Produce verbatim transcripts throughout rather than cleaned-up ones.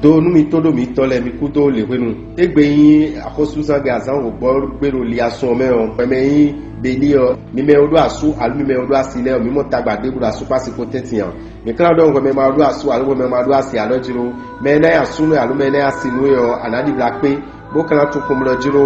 Ɖó nú mi tó ɖó mǐtɔn lɛ́ɛ mi kú dó lě hwenu. Égbe nyí axɔ́súzán gbe azǎn wǒgbɔ́ gbé ɖo liasun ɔ́ mɛ ɔ́, hwɛ mɛ nyí Beli ɔ́, mi mɛ e ɖó asú alo mi mɛ e ɖó asi lɛ́ɛ ɔ́, mi mɔ tagba ɖěbǔ ɖo asú kpó asi kpó tɛ́ntin ǎ. Mi ka ná ɖɔ hwɛ mɛ ma ɖó asú alo hwɛ mɛ ma ɖó asi alɔ jló. Mɛ e ná nyi asúnɔ ɔ́ alo mɛ e ná nyi asinú é ɔ́, a nǎ ɖibla kpé, bó ka ná tunwun kpɔ́nmlɔ́ jló.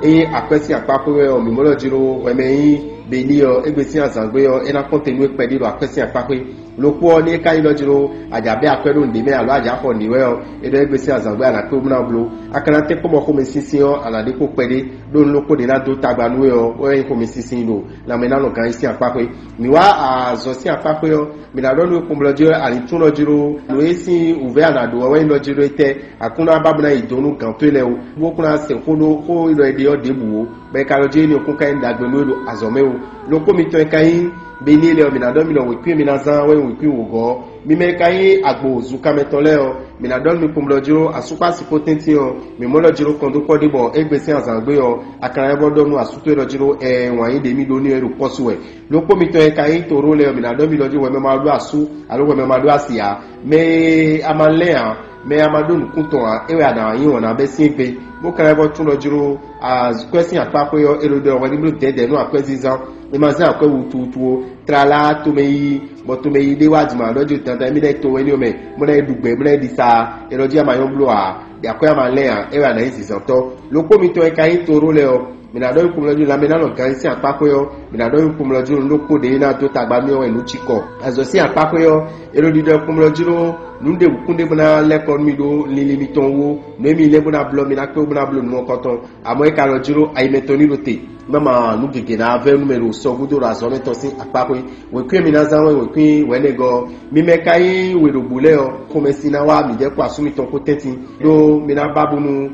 Ényí akwɛ́ sín akpá xwé wɛ ɔ́, mǐ mɔ ɖɔ jló hwɛ mɛ e nyí Beli ɔ́, égbé sín azǎngbe ɔ́, é ná kpɔ́n te nú é kpɛɖé ɖo akwɛ́ sín akpá xwé. Lɔkpó ɔ́, ní é ka nyí ɖɔ jló a jǎ bɛ́ akwɛ́ ɖó nǔɖé mɛ alo a jǎ xɔ nǔɖé wɛ ɔ́, é ɖɔ égbé sín azǎngbe a nǎ kpé bó ná bló. A ka ná tɛ́nkpɔ́n bɔ xomɛsinsin ɔ́, a nǎ ɖe kpó kpɛɖé, ɖó nǔ ɖokpó ɖě ná dó tagba nú we ɔ́, wɛ nyí xomɛsinsin ɖo lanmɛ ná nɔ gán yí sín akpá xwé. Mǐ wá azɔ̌ sín akpá xwé ɔ́, mǐ ná ɖɔ nú we kpɔ́nmlɔ́ jló, alǐntún lɔ jló, nǔ e sín wǔvɛ́ a nǎ ɖó ɔ́ wɛ nyí lɔ jló étɛ́. Aklúnɔ ná ba bó ná yi do nú gǎn towe lɛ́ɛ ó, bó kún ná se xó ɖó xó élɔ́ e ɖe ɔ́ ɖěbǔ ó, bɔ è ka ɖɔ jí énɛ́ ɔ́ kún ka nyí ɖagbe nú we ɖo azɔ̌ mɛ ó. Lɔkpó mitɔn e ka nyí Beli lɛ́ɛ ɔ́, mǐ ná ɖɔ mi ɖɔ wěkwín e mi ná zán wɛ nyí wěkwín wǒgɔ́ ɔ́. Mi mɛ e ka nyí agbo zunkanmɛtɔn lɛ́ɛ ɔ́, mǐ ná ɖɔ nú mi kpɔ́nmlɔ́ jló, asú kpó asi kpó tɛ́ntin ɔ́, mǐ mɔ ɖɔ jló kɔn dó kpɔ́ ɖé bɔ égbé sín azǎngbe ɔ́, a ka ná vɔ ɖɔ nú asú towe ɖɔ jló, ɛɛ wǎn yí ɖě mì ɖó nú ɛ ɖo kpɔ́ su wɛ. Lɔkpó mitɔn e ka nyí Toró lɛ́ɛ ɔ́, mǐ ná ɖɔ mi ɖɔ jí hwɛ mɛ ma ɖó asú, alo hwɛ mɛ ma ɖó asi ǎ. Mɛ e a ma lɛ́n ǎ, mɛ e a ma ɖó nǔkún tɔn ǎ, é wɛ a nǎ nyí wɔ̌n ná bɛ́ sín gbe, bó ka lɛ́ vɔ tún ɖɔ jló akwɛ́ sín akpá xwé ɔ́, é ɖo ɖɔ hwɛ ní bló dɛ̌dɛ̌ nú akwɛ́ zínzán. É ma zán akwɛ́ wutuwutu ó, tlala tomɛ yíyí, bɔ tomɛ yíyí ɖé wá jǐ ma ɖɔ jí dandan émí ná yi to wɛ ní ɔ́ mɛ, bó ná yi ɖu gbɛ, bó ná yi ɖi sa, é ɖɔ jí a ma nyɔ́ bló ǎ, ɖi akwɛ́ a ma lɛ́n ǎ, é wɛ a nǎ nyí zǐnzántɔ́. Lɔkpó mitɔn e ka nyí Toró lɛ́ɛ ɔ́, mǐ ná ɖɔ nyi kpɔ́nmlɔ́ jí lanmɛ ná nɔ gǎn yí sín akpá xwé ɔ́, mǐ ná ɖɔ nyi kpɔ́nmlɔ́ jí nú lɔkpó ɖě ná dó tagba mì ɔ́ wɛ nǔ cikɔ. Azɔ̌ sín akpá xwé ɔ́, è nɔ ɖiɖɔ kpɔ́nmlɔ́ jí nú nǔ ɖe wǔkún ɖé bó ná lɛ́ kɔ nú mi ɖó linlin mitɔn wú, nǔ e mi lɛ́ bó ná blɔ́ mi ná kpé bó ná bló nǔ mɔkɔtɔn. Àmọ́ é ka lɔ jló ayi mɛtɔn ní ɖo te, má ma nǔ gěgé ná vɛ́ nú mɛ ɖo sɔ gúdo ɖo azɔ̌ mɛtɔn sín akpá xwé. Wěkwín e mi ná zán wɛ wěkwín wɛ̌nɛgɔ́ ɔ́, mi mɛ ka nyí we ɖo bǔ lɛ́ɛ ɔ́, xomɛsin ná wá midɛɛ kpó asú mitɔn kpó tɛ́ntin, ɖó mi ná ba bónú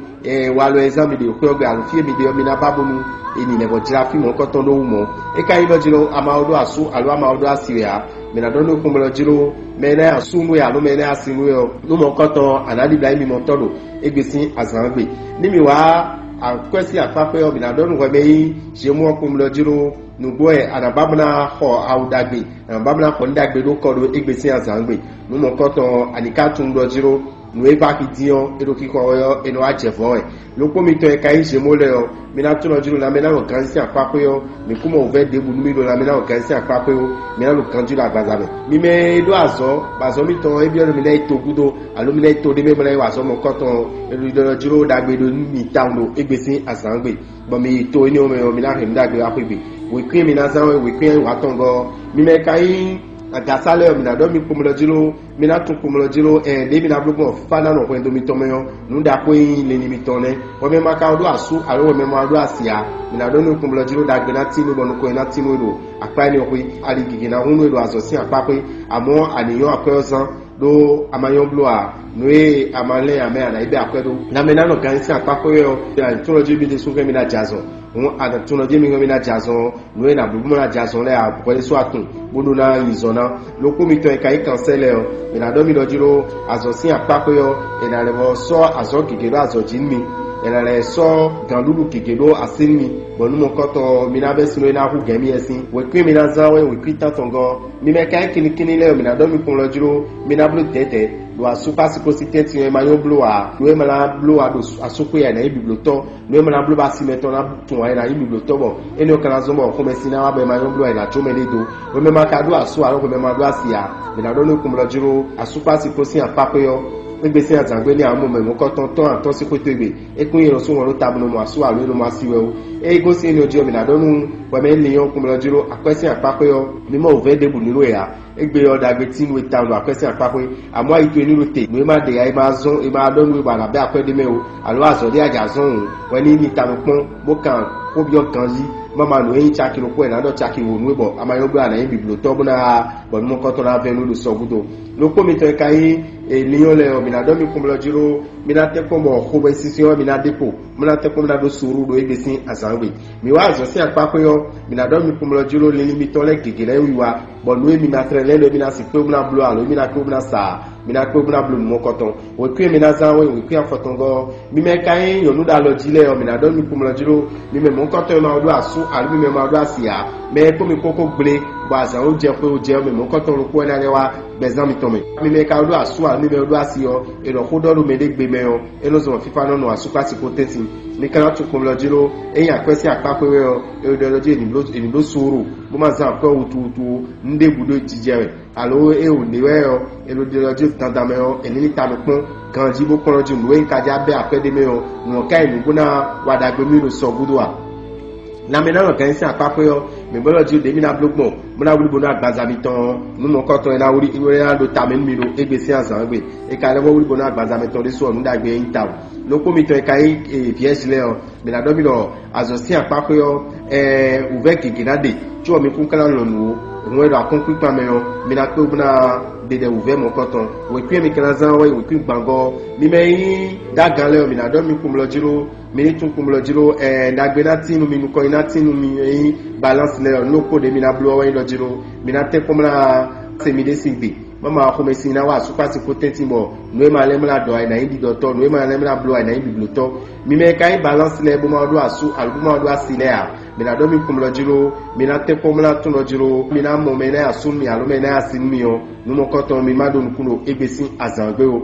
walɔ e zán mi ɖe xwé ɔ́ gbe alo fí e mi ɖe ɔ́, mi ná ba bónú è nǐ lɛ́ vɔ jlá fí mɔ̌hunkɔtɔn ɖó wú mɔ̌. É ka nyí ɖɔ jí ɖɔ a ma ɔ ɖó asú alo a ma ɔ ɖó asi wɛ ǎ, mǐ ná ɖɔ nú kpɔ́nmlɔ́ jló mɛ e ná nyi asú nú we alo mɛ e ná nyi asi nú we ɔ́, nú mɔ̌hunkɔtɔn a nǎ ɖibla nyí mimɔtɔ́ ɖo égbé sín azǎn gbe. Ní mǐ wá akwɛ́ sín akpá xwé ɔ́, mǐ ná ɖɔ nú hwɛ mɛ e nyí Zemu ɔ́ kpɔ́nmlɔ́ jló nǔgbó wɛ a nǎ ba bó ná xɔ awu ɖagbe, a nǎ ba bó ná xɔ nǔ ɖagbe ɖó kɔ ɖo égbé sín azǎn gbe. Nǔ mɔ̌hunkɔtɔn a nǐ ka tunwun ɖɔ jló nǔ e va xi dín ɔ́, é ɖo xixɔ wɛ ɔ́, è nɔ wá jɛ vɔ̌ wɛ. Lɔkpó mitɔn e ka nyí Zemo lɛ́ɛ ɔ́, mi ná tunɔ jí ɖo lanmɛ ná wɔ ganjí sín akpá xwé ɔ́, mǐ kún mɔ wǔvɛ́ ɖěbǔ nú mì ɖo lanmɛ ná wɔ ganjí sín akpá xwé ó, mi ná ɖo ganjí ɖo agbaza mɛ. Mi mɛ e ɖó azɔ̌, bɔ azɔ̌ mitɔn ɔ́, é byɔ́ nú mi ná yi to gúdo, alo mi ná yi to ɖé mɛ bó ná yi wa azɔ̌ mɔ̌kɔtɔn ɔ́, è ɖo ɖiɖɔ jí ɖó ɖagbe ɖo nú mi tawun ɖo égbé sín azǎn gbe, bɔ mi yi to énɛ́ ɔ́ mɛ ɔ́, mi ná hɛn nǔ ɖagbe wá xwé gbe. Wěkwín e mi ná zán wɛ wěkwín e nyí wǎ tɔn gɔ́ ɔ́. Mi mɛ e ka nyí agǎsá lɛ́ɛ ɔ́, mi ná ɖɔ mi kpɔ́nmlɔ́ jí ɖó mi ná tún kpɔ́nmlɔ́ jí ɖó, ɛ, ɖěe mi ná bló gbɔn fífá ná nɔ hwɛndo mitɔn mɛ ɔ́, nǔ ɖaxó e nyí leli mitɔn nɛ́. Hwɛmɛ ma ka ɖó asú alo hwɛmɛ ma ɖó asi ǎ, mi ná ɖɔ nú kpɔ́nmlɔ́ jí ɖó ɖagbe ná tín mi bɔ nukɔn e ná tín we ɖo akpá énɛ́ ɔ́ xwé. Ali gěgé ná hún nú we ɖo azɔ̌ sín akpá xwé, amɔ̌ a nǐ nyɔ́ akwɛ́ ɔ́ zán, ɖó a ma nyɔ́ bló ǎ. Nǔ e a ma lɛ́n ǎ mɛ a nǎ yi bɛ́ akwɛ́ ɖó. Lanmɛ ná nɔ ganjí sín akpá xwé wɛ ɔ́, a nǐ tlɔ́ jí mi ɖésú hɛn mi ná jɛ azɔn. Hǔn a nǎ tunɔ jí mi hɛn mi ná jɛ azɔn ɔ́, nǔ e è nǎ bló bó ná jɛ azɔn lɛ́ɛ ǎ, hwɛ ɖésú a tunwun, bó ɖó ná nyi zɔn ná. Lɔkpó mitɔn e ka nyí kansɛ́ lɛ́ɛ ɔ́, è nǎ ɖɔ mi ɖɔ jí ɖó azɔ̌ sín akpá xwé ɔ́, è nǎ lɛ́ vɔ sɔ́ azɔ̌ gěgé ɖó azɔ̌ jí nú mi, è nǎ lɛ́ sɔ́ gǎnɖuɖu gěgé ɖó así nú mi, bɔ nú mɔkɔ́tɔn ɔ́, mi ná bɛ́ sin ɖó é ná hú gɛ̌n mi wɛ sín. Wěkwín mi ná zán wɛ wěkwín tántɔn gɔ́. Mi mɛ ka nyí kinnikínní lɛ́ɛ ɔ́, mi ná ɖɔ mi kplɔ́n jí ɖó mi ná bló dɛ̌dɛ̌ ɖo asúkpásikósí tɛ́ntin e ma nyɔ́ bló ǎ, nǔ e ma ná bló ǎ ɖo asúxwé ǎ, è nǎ nyí biblotɔ́. Nú é ma ná bló bɔ asi mɛtɔn ná tun ǎ, è nǎ nyí biblotɔ́ bɔ énɛ́ ɔ́ ka ná zɔ́n bɔ xomɛsin ná wá bɔ è ma nyɔ́ bló ǎ, è nǎ jó mɛ ɖé dó. Hwemɛ ma ka ɖó asú ǎ, hwemɛ ma ɖó asi ǎ, mǐ ná ɖɔ nú kplɔ́n jí ɖó asúkpásikósí akpá xwé ɔ́, égbé sín azǎn gbe ní amɔ mɛ mɔ̌kɔtɔn tɔn atɔ́ sín xwé towe gbe. É kún nyí nɔ sú wɔn ɖó ta bó nɔ mɔ asú alo é nɔ mɔ asi wɛ ó. Ée gosín énɛ́ ɔ́ jí ɔ́, mǐ ná ɖɔ nú hwɛmɛ énɛ́ ɔ́ kplɔ́n jí ɖó akwɛ́ sín akpá xwé ɔ́, mi mɔ wǔvɛ́ ɖěbǔ ní ɖó ɛ ǎ. Égbé ɔ́, ɖagbe tín nú we tawun ɖo akwɛ́ sín akpá xwé. Amɔ̌ ayi towe ní ɖo te, nǔ e ma ɖe ǎ, e ma zɔ́n, e ma ɖɔ nú we bɔ a nǎ bɛ́ akwɛ́ ɖé mɛ ó, alo azɔ̌ ɖé a jǎ zɔ́n hǔn, hwɛ ní ní ta nukpɔ́n, bó kan xó byɔ́ ganjí, má ma nǔ e nyí caki ɖokpó wɛ è nǎ ɖɔ caki wǒ nú we bɔ a ma nyɔ́ bló a nǎ nyí biblotɔ́ bó ná wá bɔ nú mɔkɔ́tɔn ná vɛ́ nú we ɖo sɔgúdo. Lɔkpó mitɔn e ka nyí Eliyɔ́n lɛ́ɛ ɔ́, mǐ ná ɖɔ mi kpɔ́nmlɔ́ jí ɖó mi ná tɛ́nkpɔ́n bɔ xomɛsinsin ɔ́ mi ná ɖe kpo, mi ná tɛ́nkpɔ́n mi ná ɖó suúlu ɖo égbé sín azǎn gbe. Mi wá azɔ̌ sín akpá xwé ɔ́, mi ná ɖɔ mi kpɔ́nmlɔ́ jí ɖó linlin mitɔn lɛ́ɛ gěgé lɛ́ɛ wiwa, bɔ nǔ e mi ma tlɛ lɛ́ɛ ɖɔ mi ná sixú kpé bó ná bló alo mi ná kpé bó ná sa ǎ, mi ná kpé bó ná bló nǔ mɔkɔtɔn. Wěkwín e mi ná zán wɛ wěkwín afɔtɔngɔ́ ɔ́, mi mɛ ka nyí nyɔ̌nu ɖo alɔ jí lɛ́ɛ ɔ́, mi ná ɖɔ mi kpɔ́nmlɔ́ jí ɖó mi mɛ mɔ̌hunkɔtɔn e ma ɖó asú alo mi mɛ ma ɖó asi ǎ, mɛ e kpó mi kpó kó gblé Bɔ azǎn e jɛ xwé e jɛ ɔ́ mɛ mɔ̌kɔtɔn ɖokpó wɛ ná lɛ́ wá gbɛzán mitɔn mɛ. Mi mɛ e ka ɖó asú alo mi mɛ e ɖó asi ɔ́, è nɔ xó ɖɔ ɖo mɛɖé gbe mɛ ɔ́, é nɔ zɔn fífá nɔ nɔ asú kpó asi kpó tɛ́ntin. Mi ka ná tunwun kpɔnmlɔ jí ɖó, ényí akwɛ́ sín akpá xwé wɛ ɔ́, è ɖɔ jí è nǐ bló suúru, bó ma zán akwɛ́ wutuwutu ó, nǔ ɖěbǔ ɖó jijɛ wɛ. Alo é wǒ ɖe wɛ ɔ́, è ɖo ɖe ɔ́ jí dandan mɛ ɔ́, è ní ní ta nukpɔ́n ganjí bó kplɔ́n jí nǔ e un ka já bɛ́ akwɛ́ ɖé mɛ ɔ́, nǔ ɔ́ ka nyí nǔ bó ná wa ɖagbe nú mì ɖo sɔ gúdo a? Lanmɛ ná nɔ gǎn nyi sín akpá xwé ɔ́, mɛ bɔ́ lɔ jí ɖě mì ná bló gbɔn, bó ná wlí bónú agbaza mitɔn ɔ́, nǔ mɔ̌kɔtɔn e ná wlí é ná ɖo ta mɛ nú mi ɖo égbé sín azǎn ɔ́ gbe. È ka lɛ́ vɔ́ wlí bónú agbaza mitɔn ɖésú ɔ́, nǔ ɖagbe e nyí tawun. Ɖokpó mitɔn e ka nyí vǐɛ́zi lɛ́ɛ ɔ́, mɛ ná ɖɔ mì ɖɔ azɔ̌ sín akpá xwé ɔ́, wǔvɛ́ gěgé ná ɖe, có mi kún ka ná lɔn nǔ ó. Hǔn e ɖo akɔ́nkpíkpan mɛ ɔ́, mi ná kpé bó ná ɖe ɖɛ wǔvɛ́ mɔ̌kɔtɔn. Wěkwín e mi ka ná zán ɔ́ wɛ nyí wěkwín gbangɔ́ ɔ́. Mi mɛ e nyí ɖágan lɛ́ɛ ɔ́, mǐ ná ɖɔ mi kpomlɔ jí ɖó, mi ní tún kpomlɔ jí ɖó, ɛɛ, ɖagbe ná tín nú mi, nukɔn ná tín nú mi, e nyí balance lɛ́ɛ ɔ́, nú kó ɖě mi ná bló ɔ́ wɛ nyí ɖɔ jí ɖó, mi ná tɛ́n kpɔ́n bó ná se mi ɖésú gbe. Má ma xomɛsin ná wa asúkpási kó tɛ́ntin bɔ nǔ e ma lɛ́ mlá ɖɔ ayǐ ná nyí ɖiɖɔtɔ́, nǔ e ma lɛ́ mlá bló ayǐ ná nyí biblotɔ́. Mi mɛ e ka nyí balance lɛ́ɛ bó ma ɖó asú alo bó ma ɖó asi lɛ́ɛ ǎ, mi ná ɖɔ mi kpɔ́n lɔ jí ɖó, mi ná tɛ́n kpɔ́n bó ná tún lɔ jí ɖó, mi ná mɔ mɛ e ná nyi asú nú mi alo mɛ e ná nyi asi nú mi ɔ́, nǔ mɔ̌kɔtɔn mi má ɖó nukún ɖo égbé sín azǎn gbe ó.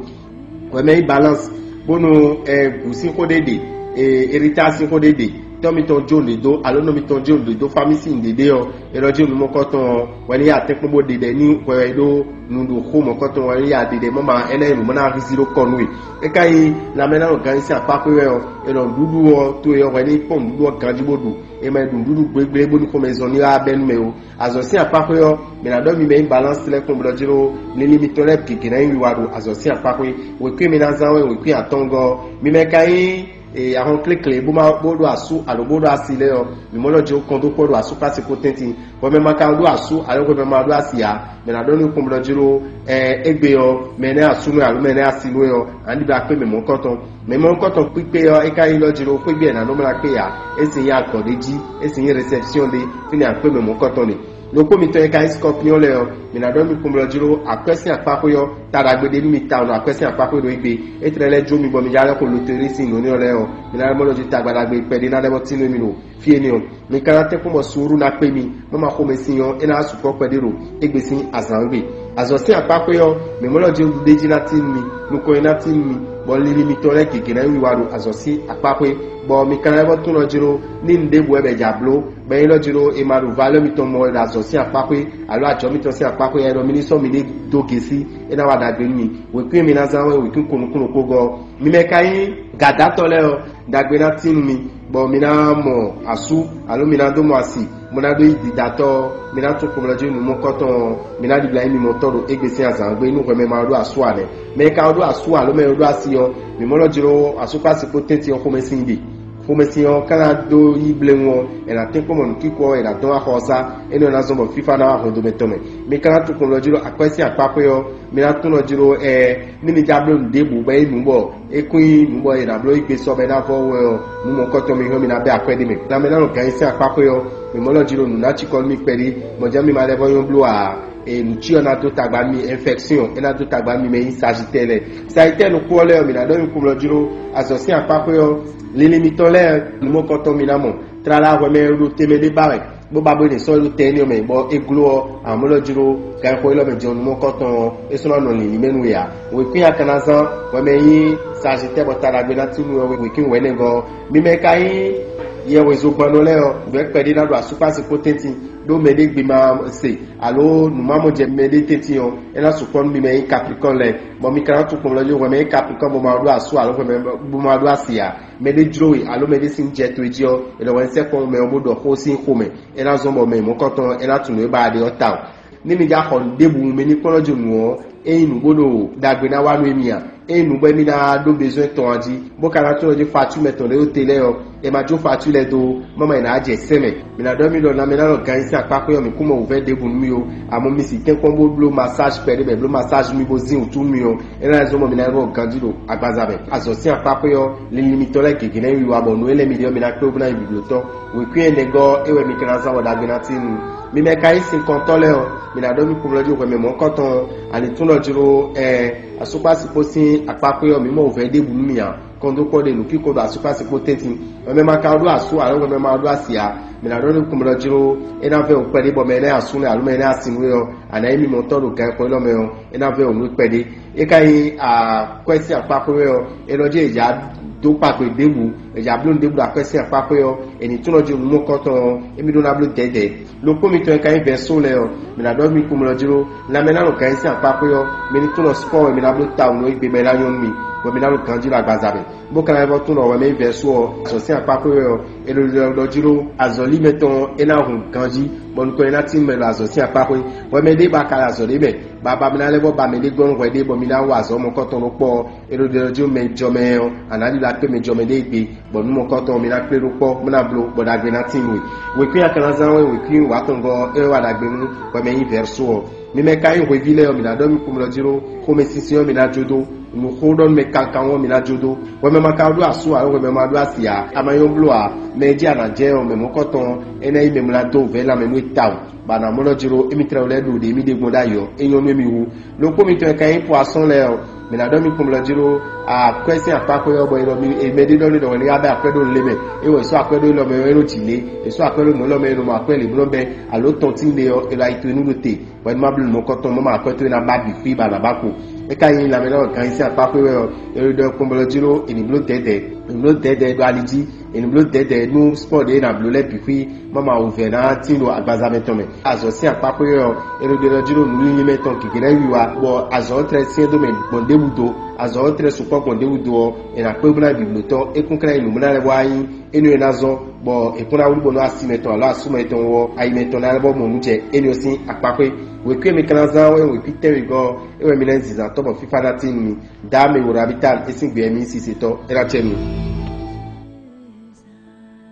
Wɛ mɛ nyí balance, bónú ɛ gǔ sín xó ɖé ɖe, e erita sín xó ɖé ɖe, tɔ́ mitɔn jó nǔɖé dó alo nɔ mitɔn jó nǔɖé dó fámí sín nǔɖé ɖé ɔ́, é ɖɔ jí nǔ mɔ̌kɔtɔn ɔ́, wɛ ní ya tɛ́nkpɔ́n bó ɖe ɖɛ ní hwɛ wɛ ɖó nǔɖuxó mɔ̌kɔtɔn wɛ ní ya ɖe ɖɛ mɔ̌ ma, énɛ́ nǔ mɔ ná hízí ɖó kɔ nú we. É ka nyí lanmɛ ná nɔ gǎn nyi sín akpá xwé wɛ ɔ́, é nɔ nǔɖuɖu ɔ́ towe ɔ́ hwɛ ní kpɔ́n nǔɖuɖu ɔ́ ganjí bó ɖu. È ma yi ɖu nǔɖuɖu gblégblégbó ní xomɛzɔn ní wá bɛ́ nú mɛ ó. Azɔ̌ sín akpá xwé ɔ́, mǐ ná ɖɔ mi mɛ nyí balance lɛ́ɛ kpɔ́n bɔ jí ɖó linlin mitɔn lɛ́ɛ gěgé ná nyí wiwa ɖo azɔ̌ sín akpá xwé. Wěkwín mi ná zán wɛ wěkwín atɔ́ngɔ́ ɔ́. Mi mɛ ka nyí ahɔn kléklé bó ma bó ɖo asú alo bó ɖo asi lɛ́ɛ ɔ́, mǐ mɔ lɔ jí kɔn dó kpɔ́ ɖo asú kpási kó tɛ́ntin. Bɔ mɛ ma ka ɖó asú alo hwɛ mɛ ma ɖó asi ǎ, mɛ ná ɖɔ nú kpɔ́n bɔ jí ɖó égbé ɔ́, mɛ nɛ́ asú nú alo mɛ nɛ́ asi nú ɔ́, a ní ɖibla kpé mɛ mɔ̌kɔtɔn. Mɛ mɔ̌hunkɔtɔn kpíkpé ɔ́, é ka nyí ɖɔ jí ɖó xwé gbe è nǎ nɔ mlá kpé ǎ. É sin nyí agɔ̌ ɖé jí, é sin nyí réception ɖé, fínɛ́ akpé mɛ mɔ̌hunkɔtɔn ɖe. Ɖokpó mitɔn e ka nyí Scorpion lɛ́ɛ ɔ́, mǐ ná ɖɔ mi kpɔ́n blɔ́ jí ɖó akwɛ́ sín akpá xwé ɔ́, ta ɖagbe ɖé nú mi tawun ɖo akwɛ́ sín akpá xwé ɖo égbé. É tlɛ lɛ́ jó mi bɔ mi já lɛ́ xo loterí sín nǔ énɛ́ ɔ́ lɛ́ɛ ɔ́, mi ná ɖɔ mɔ lɔ jí tagba ɖagbe kpɛɖé ná lɛ́ bɔ tín nú mi ɖo fí énɛ́ ɔ́. Mi ka ná tɛ́nkpɔ́n bɔ suúlu ná kpé mi, bó ma xomɛ sin ɔ́, é ná sukpɔ́ kpɛɖé ɖo égbé sín azǎn gbe. Azɔ̌ sín akpá xwé ɔ́, mǐ mɔ lɔ jí ɖuɖéjí ná tín nú mi, nukɔn e ná tín nú mi, bɔ linlin mitɔn lɛ́ɛ gěgé ná nyí wiwa ɖo azɔ̌ sín akpá xwé, bɔ mi ka ná lɛ́ vɔ́ tún lɔ jí ɖó ní nǔ ɖěbǔ wɛ bɔ è jǎ bló, bɔ é nyí lɔ jí ɖó è ma ɖo valeur mitɔn mɔ wɛ ɖo azɔ̌ sín akpá xwé, alo ajɔ̌ mitɔn sín akpá xwé, ɛ ɖɔ mi ní sɔ́ miɖée dó gěsí, é ná wa ɖagbe nú mi. Wěkwín e mi ná zán wɛ wěkwín ko nukúnnú kpó gɔ́. Mi mɛ ka nyí gǎdátɔ́ lɛ́ɛ ɔ́, ɖagbe ná tín nú mi, bɔ mi ná mɔ asú, alo mi ná dó mɔ asi, bó ná ɖó yí didatɔ́ ɔ́, mi ná tún kpɔmlɔ jí nǔ mɔkɔ́tɔn ɔ́, mi ná ɖibla nyí mimɔtɔ́ ɖo égbé sín azǎn gbe nú hwɛ mɛ ma ɖó asú ǎ nɛ́. Mɛ e ka ɖó asú alo mɛ e ɖó asi ɔ́, mǐ mɔ lɔ jí ɖó asúkpási kpó tɛ́ntin ɔ́ xomɛ sín ɖe. Xomɛsin ɔ́ ka ná dó yí bléwún ɔ́, è nǎ tɛ́nkpɔ́n mɔ nǔkíkú ɔ́, è nǎ dɔn wá xɔ ɔ́ sá, énɛ́ ɔ́ ná zɔ́n bɔ fífá ná wá hwɛndo mɛ tɔn mɛ. Mi ka ná tunwun kplɔ́n jí ɖo akwɛ́ sín akpáxwé ɔ́, mi ná tunwun jí ɖó ɛ ní mi já bló nǔ ɖěbǔ bɔ é nyí nǔ bɔ é kún nyí nǔ bɔ è nǎ bló yí gbe sɔ bɔ é ná vɔ wɛ ɔ́, nǔ mɔ̌kɔtɔn mi hɔn mi ná bɛ́ akwɛ́ ɖé mɛ. Lanmɛ ná nɔ gǎn nyi sín akpáxwé ɔ́, mi mɔ̌ lɔ jí ɖo nǔ ná cikɔ nú mi kpɛɖé, bɔ jɛ́n mi ma lɛ́ vɔ nyɔ́ bló ǎ. E nǔ cí ɔ́ ná dó tagba nú mi, infection é ná dó tagba nú mi mɛ nyí Sagittaire lɛ́ɛ. Sagittaire ɖokpó ɔ́ lɛ́ɛ ɔ́, mǐ ná ɖɔ mi kplɔ́n jí ɖó azɔ̌ sín akpáxwé ɔ́, linlin mitɔn lɛ́ɛ nǔ mɔkɔtɔn mi ná mɔ. Tlala hwɛ mɛ e ɖo te mɛ ɖé ba wɛ, bó ba bó nyi sɔ́ ɖo tɛ énɛ́ mɛ, bɔ é gló ɔ́, amɔ̌ lɔ jí ɖó ganxixo élɔ́ mɛ jɔnú mɔkɔtɔn ɔ́, é sɔ́ ná nɔ lǐnlín mɛ nú we ǎ. Wěkwín a ka ná zán hwɛ mɛ e nyí Sagittaire bɔ ta ɖagbe ná tín nú wɛ wěkwín wɛ̌nɛgɔ́ ɔ́. Mi mɛ e ka nyí yɛhwezogbannɔ lɛ́ɛ ɔ́, nǔ e kpɛɖé ná ɖo asúkpási kpó tɛ́ntin, ɖó mɛɖé gbe ma se, alo nǔ ma mɔ jɛ mɛɖé tɛ́ntin ɔ́, é ná sukpɔ́ nú mi mɛ e nyí Capricorne lɛ́ɛ, bɔ mi ka ná tunwun kplɔ́n jí hwɛ mɛ e nyí Capricorne bó ma ɖó asú alo hwɛ mɛ bó ma ɖó asi ǎ. Mɛɖé jló we alo mɛɖé sín jɛ towe jí ɔ́, è nɔ wɛ sɛ́ kpɔ́n mɛ ɔ́ bó ɖɔ xó sín xomɛ, é ná zɔ́n bɔ mɛ mɔ̌kɔtɔn é ná tunwun nǔ e ba ɖe ɔ́ tawun. Ní mi já xɔ nǔɖébǔ mɛ ní kplɔ́n jí nǔ ɔ́, é nyí nǔ bó ɖo ɖagbe ná wa nú émí ǎ. É nyí nǔ bɔ émí ná ɖó bezwɛ́n tɔn ɔ́ jí, bó ka ná tlɔ́n jí facture mɛ tɔn ɖě ɖo te lɛ́ɛ ɔ́, è ma jó facture lɛ́ɛ dó, má ma yi ná jɛ sɛ́n mɛ. Mi ná ɖɔ mì ɖɔ lanmɛ ná nɔ gǎn nyi sín akpáxwé ɔ́, mǐ kún mɔ wǔvɛ́ ɖěbǔ nú mì ó. Amɔ̌ mi sì tɛ́nkpɔ́n bó bló massage kpɛɖé bɔ è bló massage nú mì bó zín wǔtu nú mì ɔ́, é ná zɔ́n bɔ mi ná vɔ ganjí ɖo agbaza mɛ. Azɔ̌ sín akpáxwé ɔ́, linlin mitɔn lɛ́ɛ gěgé ná yi wiwa bɔ nǔ e lɛ́ɛ mi ɖe ɔ́, mi ná kpé bó ná nyí biblotɔ́. Wěkwín ɛnɛgɔ́ é wɛ mi ka ná zán bɔ ɖagbe ná tín nú. Mi mɛ ka nyí sinkɔntɔ́ lɛ́ɛ ɔ́, mi ná ɖɔ mì kplɔ́n jí hwɛ mɛ mɔ̌kɔtɔn ɔ́, ani tún Jló ɛ asukpasi kpó sín akpákpé ɔ́, mǐ mɔ wǔvɛ́ ɖěbǔ nú mì ǎ. Kɔndókpɔ́ ɖe nǔkíko ɖo asukpasi kpó tɛ́ntin. Hwɛmɛ ma ka ɖó asú alo hwɛmɛ ma ɖó asi ǎ. Mǐ ná ɖɔ nú kúnmɔlɔ jló é ná vɛ́ wǔ kpɛɖé bɔ mɛ énɛ́ asú nɛ́ alo mɛ énɛ́ asi nú é ɔ́, a nǎ nyí mimɔtɔ́ ɖo gǎn e xɔ élɔ́ mɛ ɔ́, é ná vɛ́ wǔ nú kpɛɖé. É ka nyí akwɛ́ sín akpákpé wɛ ɔ́, é nɔ jí è jǎ dó kpakpé ɖěbǔ, è jǎ bló nǔ ɖěbǔ ɖo akwɛ́ sín akpákpé ɔ́, è nǐ túnɔ jí nǔ mɔkɔntɔn ɔ́, émí ɖó ná bló dɛ̌dɛ̌. Ɖokpó mitɔn e ka nyí vɛ̌ só lɛ́ɛ ɔ́, mǐ ná ɖɔ mì kún mlɔ jló, lanmɛ ná nɔ gǎn nyi sín akpákpé ɔ́, mi ní tunɔ spɔ́ wɛ mi ná bló tawun nú égbé bɔ é ná nyɔ́ nú mi, bɔ mi ná ɖo ganjí ɖo agbaza mɛ. Bó ka ná vɛ́ tunɔ wɛ mɛ nyí vɛ̌ só ɔ́, azɔ̌ sín akpákpé wɛ ɔ́, è ɖo ɖiɖɔ jí ɖó azɔ̌lí mɛtɔn ɔ́, é ná hun ganjí, bɔ nukɔn e ná tín mɛ ɖo azɔ̌ sín akpákpé. Hwɛ mɛ ɖé ba ka ɖo azɔ̌ ɖé mɛ, baba mi ná lɛ́ vɔ ba mɛ ɖé gɔ́ nú hwɛ ɖé, bɔ mi ná wa azɔ̌ mɔkɔ́tɔn ɖokpɔ́ ɔ́, è ɖo ɖiɖɔ jí ɖó mɛ jɔ mɛ ɔ́, a nǎ ɖiɖɔ akpé mɛ jɔ mɛ ɖé égbé, bɔ nú mɔkɔ́tɔn mi ná kplé ɖó kpɔ́, bó ná bló, bɔ ɖagbe ná tín nú we. Wěkwín akanazán wɛ wěkwín wǎtɔngɔ́ ɔ́, é wɛ wa ɖagbe nú hwɛ mɛ nyí vɛ̌ só ɔ́. Mi mɛ ka nyí hweví lɛ́ɛ ɔ́, mǐ ná ɖɔ mì kún mlɔ jí ɖó xomɛsinsin ɔ́, mi ná jó dó nǔxó ɖɔ nú mɛ kankan ɔ́, mi ná jó dó. Hwɛmɛ ma ka ɖó asú alo hwɛmɛ ma ɖó asi ǎ, a ma nyɔ́ bló ǎ. Mɛ e jí a nǎ jɛ ɔ́, mɛ mɔ̌kɔtɔn ɔ́, é ná nyí mɛ mlá dó vɛ̌ lanmɛ nú we tawun, bɔ a nǎ mɔ ɖɔ jí ɖó émí tlɛ lɛ́ɛ ɖo ɖě mì ɖe gbɔn ɖ'ayǐ ɔ́, é nyɔ́ nú émí wú. Ɖokpó mitɔn e ka nyí poasɔ́n lɛ́ɛ ɔ́, mǐ ná ɖɔ mì kún mlɔ jí ɖó akwɛ́ sín akpáxwé ɔ́, bɔ è nɔ mi mɛ ɖé ɖɔ n'i ɖɔ wɛ ní wá bɛ́ akwɛ́ ɖó nǔ lé mɛ. É wɔ è sɔ́ akwɛ́ ɖó élɔ́ mɛ ɔ́, é nɔ jǐ lé. È sɔ́ akwɛ́ ɖó nǔ élɔ́ mɛ, é nɔ mɔ akwɛ́ lě bló bɛ́, alo tɔn tín ɖe ɔ́, è nɔ ayi towe nú ɖo te. Bɔ é ní ma bló nǔ mɔkɔtɔn, mɔ mɛ akwɛ́ towe ná ba bǐ xwí ba nǎ ba kpo. É ka nyí lanmɛnɔ́ gǎn nyi sín akpáxwé wɛ ɔ́, è nɔ ɖɔ kpɔ́nbɔlɔ jí ɖó è nǐ bló dɛ̌dɛ̌, è nǐ bló dɛ̌dɛ̌ ɖo ali jí, è nǐ bló dɛ̌dɛ̌ nú spɔ́ ɖě è nǎ bló lɛ́ɛ bǐ xwí, mɔ mɛ awuvɛ̌ ná tín ɖo agbaza mɛ tɔn mɛ. Azɔ̌ sín akpáxwé wɛ ɔ́, è nɔ ɖe ɖɔ jí ɖó nǔlílí mɛ tɔn gěgé ná yi wiwa, bɔ azɔ̌ ɔ́ tlɛ syɛ́n dó mɛ gbɔn ɖěbǔ do, azɔ̌ ɔ́ tlɛ sukpɔ́ gbɔn ɖěbǔ do ɔ́, è nǎ kpé bó ná bǐblótɔ́, é kún ka ná nyí nǔ bó ná lɛ́ wá nyí énɛ́ e ná zɔ́n, bɔ è kún ná wlú bónú asi mɛtɔn alo asú mɛtɔn wú ɔ́, ayi mɛtɔn ná lɛ́ bɔ mɔ nǔ jɛ énɛ́ ɔ́ sín akpáxwé. Wěkwín e mi ka ná zán ɔ́ wɛ nyí wěkwín tɛ́nwegɔ́ ɔ́, é wɛ mi ná nyí zinzǎntɔ́ bɔ fífá ná tín nú mi. Dǎ mi wǒ ná bí ta é sín gbe wɛ mi nyí sisetɔ́, é ná cɛ mi.